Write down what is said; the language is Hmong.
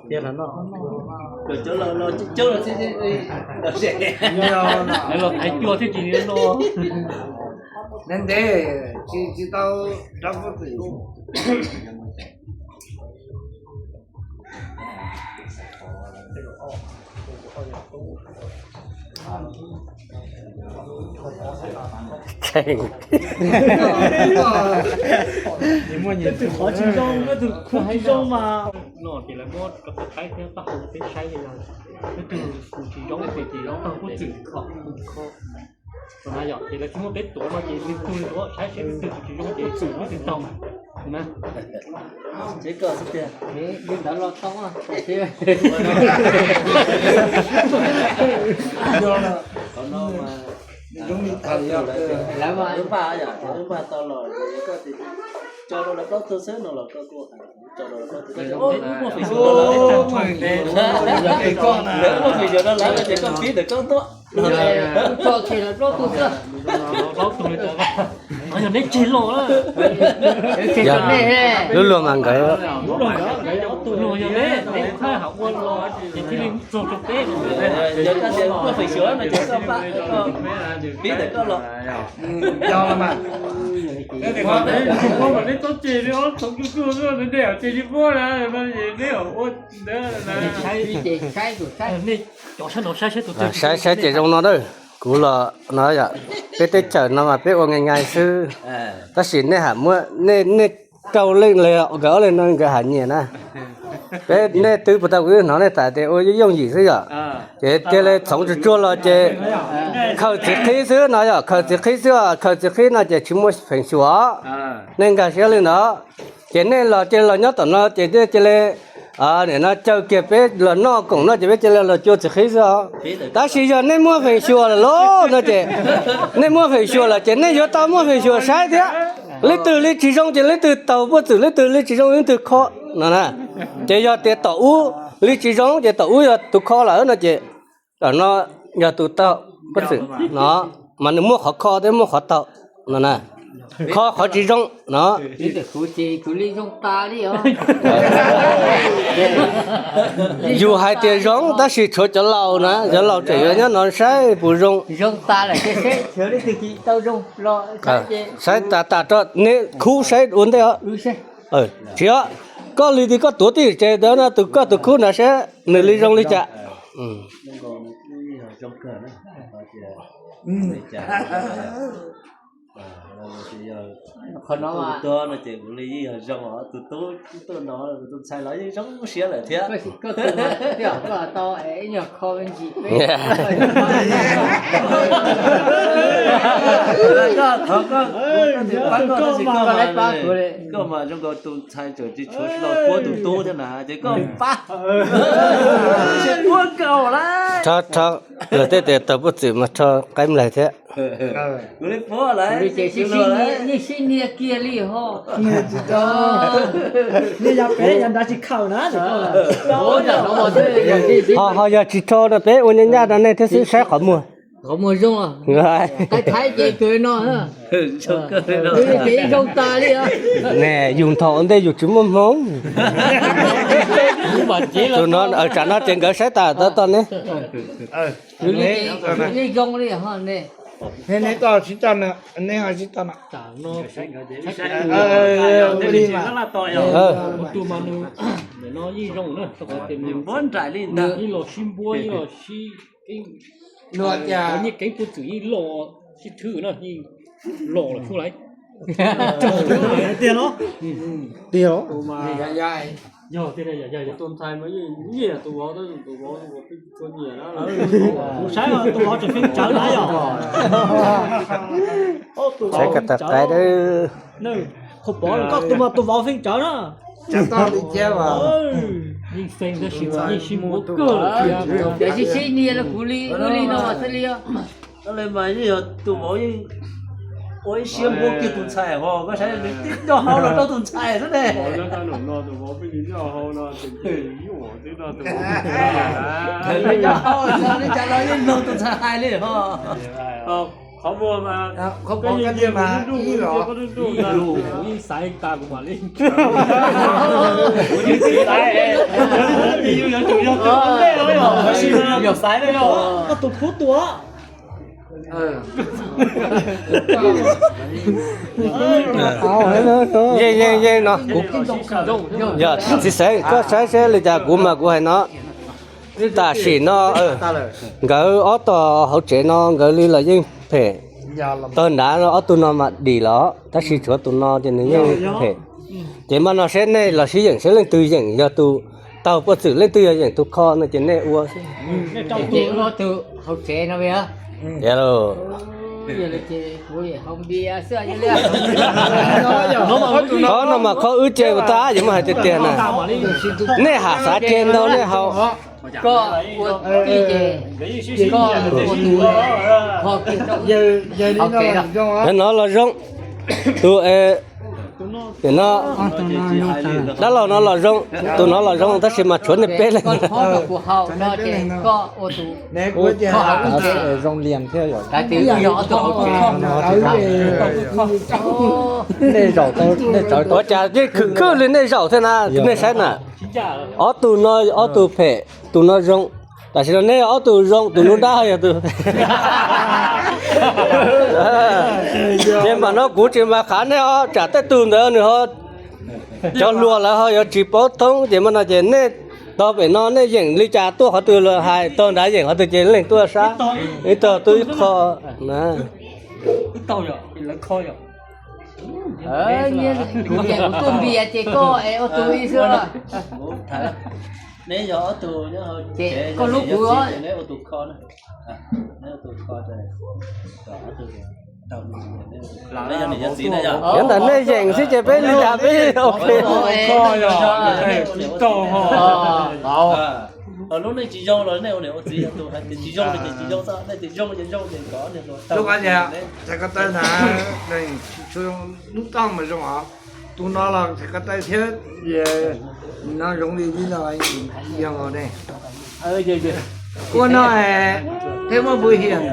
Tias los no, cov los los coob coob los thiab, los qhaiv cua thiab ces no. Ntev ntev, tsis tsis tau rov puag tim. Leej twg qhov tsis zoo, leej twg khub tsis zoo mas. No ces lawv muab rau qhov thaib thiab taub hau peb saib li no, leej twg tus tsis zoo ces taub hau puag txwm kho. Ces lawv thiaj muab peb tuav no ces leej twg tuav saib seb leej twg tus tsis zoo ces txwm leej twg tau mas. Tsev koj xwb tiag, li ntawd los tau. Qhov no mas zoo li lawv mas wb npaj yom, wb npaj tau los koj tso rau lawv plaub tug xwb no los koj kuj tso rau lawv plaub tug. Lawv muaj feem xyuam rau lawv no ces koj pib ntawm koj tuaj. Yog neb tseg los, lub luag mas nkawd, luag yog neb, neb thaij hav ua los ces thiaj li txog rau peb. Yog koj tias muaj feem xyuam no ces koj pab, pib ntawm koj los. Neb txhob tseg li ob txhoov kuj kuj, neb ces li muab na, neb ua ntawd. Saib saib ces zoo no na. Kuv los no yom, peb teb chaws no mas peb ua ngai ngai xwb, tab sis nej ham muab nej, nej rau leej nkawd ob leeg no nkawd ham nyiam na. Peb nej twb puas tau, kuv hnov nej tham tias ua yooj yooj yim xwb yom. Ces cia li txhoov tsuag tsuag los ces khaws txiv qhib xwb no yom, khaws txiv qhib xwb, khaws txiv qhib no ces tsis muaj feem xyuam. Nej nkag siab li ntawd. Ces nej los cia li los nyob tom no ces nej cia li, nim no caw kiag peb los noj koom no ces peb cia li los cua txiv qhib xwb os. Tab sis yog nej muaj feem xyuam lawm lauj no ces, nej muaj feem xyuam lawm ces nej yuav tau muaj feem xyuam saib thiab. Leej twg li tsis zoo ces leej twg taug puag txwm, leej twg li tsis zoo leej twg kho no na. Ces yog tias tom ub li tsis zoo ces tom ub yog tus kho lawm no ces tom no yog tus taug puag txwm no, mas nws muaj qhov kho thiab muaj qhov taug no na. Kho qhov tsis zoo no. Yus hais tias zoo tab sis tshuav cov laus na, cov laus tseem yuav nyob no saib puas zoo. Saib tas tas rau neb khub saib ua ntej os. Tsis os, koj li twg koj tuav tib tsev ntawd no, tus koj tus khub na saib nws li zoo li cas. Qhov no mas, tus tub tuaj no, tus ntxhais los yeej zoo siab lawm thiab. Koj tau ib nyuag kho ntsis peb. Koj, koj, koj, koj mas zoo nkaus tus ntxhais tseem tsis tshuav tsis tau puab tus tub thiab na, ces koj pab. Puab nkaus lawm. Rho, rho, lawv tej tias taug puag txwm mas rho qaib mlaig thiab. Kuv li puab lawm, yeej sib nias kiag li ho. Nej yog peb yav nrad tsis khaws na. Ho, ho yog tsis rho no peb ua nyab nyab rau nej thiab xwb saib qhov muag. Qhov muag zoo. Thaib thaib ces kawg no. Ces zoo tas li. Ne, yus nthaum ua ntej yus tsis muaj hmoo. Tus no, tsam no ces nkawd saib tas tau tau ne. Zoo li ho ne. Neb tau sib coj, neb ho sib coj no. Tus mas nws, no yeej zoo na, rau qhov tias nws yeej los sib npuab, yeej los sib, nyiaj keeb puag txwm yeej los sib thwb na, yeej los los tsuj lawm. Tiag no. Tiag. Yog tiag, yog, yog. Tus ntxhais mas yeej nyiam tus vauv, tab sis tus vauv ua pheej tshua nyiam na. Kuv saib mas tus vauv tseem feem tsawv na yom. Saib koj tawv qab. Qhov pom koj tus mas tus vauv feem tsawv na. Yeej feem tab sis mas yeej sib npuab kawg. Tiam sis sib nias los kuv li, wb li no mas xwb li. Mas yeej yog tus vauv yeej ua ib siab npuab kiag tus ntxhais ho, koj saib nws tib nco hau los rau tus ntxhais xwb ne. Nws nco hau, nws cas los yeej mloog tus ntxhais hais li ho. Qhov muag mas, qhov muag koj cia mas ib los, yeej xaiv tas kuv mam li. Kuv yeej xaiv, yog li Yog xaiv tus phub tua. Yeej yeej yeej no kuv, yog txiv xeeb koj saib seb li cas kuv mas kuv hais no. Tam sim no nkawd ob tog hauv tsev no nkawd li los yeej phem. Tog nrad ob tug no mas dim los tab sis tshuav tus no ces nws yeej phem. Ces mas no seb nej los sib yeem seb leej twg yeem yog tus taug puas txwm leej twg yog yeem tus kho no ces nej ua xwb. Ces ua tus hauv tsev no. Qhov no mas qhov wb ceg ua tag yuav muaj hais tiag tiag na. Nej ham xav ceg ntau nej haus. Nov los zoo. Tus no, dab laug no los zoo, tus no los zoo tab sis mas tshuav nej peb leeg. Ua cas yeej khwv khwb li nej zaum thiab na, nej saib na. Ob tug no, ob tug phem, tus no zoo. Tam sim no nej ob tug zoo, tus nruab nrab yog tus, ces mam no kuv tsis mas qhav nej os, tsam tej tug ntawd nws ho, cov hluas lawv ho yuav tsis paub thoob ces mas no ces nej tog pem no nej yeem li cas tuaj qhov twg los hais, tog nrad yeem qhov twg ces leej tuaj sab, ib tog tuaj ib qho na. Kuv yeem kuv tuaj npias ces koj es ua tus ib xwb. Neb yog ob tug nyob hauv tsev, koj hlub kuv, neb ua tus kho na. Neb ua tus kho, ob tug, neb yog niam yog txiv na yog. Yog ntawm nej yeem xwb ces peb li cas peb ok. Lub neej tsis zoo los nej ua niam ua txiv, yog tus hais tias tsis zoo ces tsis zoo xwb, nej tias zoo ces zoo ces kom ob niag hluas tau. Lub qhov tias txhais ko taw ntawd, lub toj mas zoo os. Tus no los txhais ko taw thiab, no zoo li li no yog ne. Ua no thiab muaj npui hiam.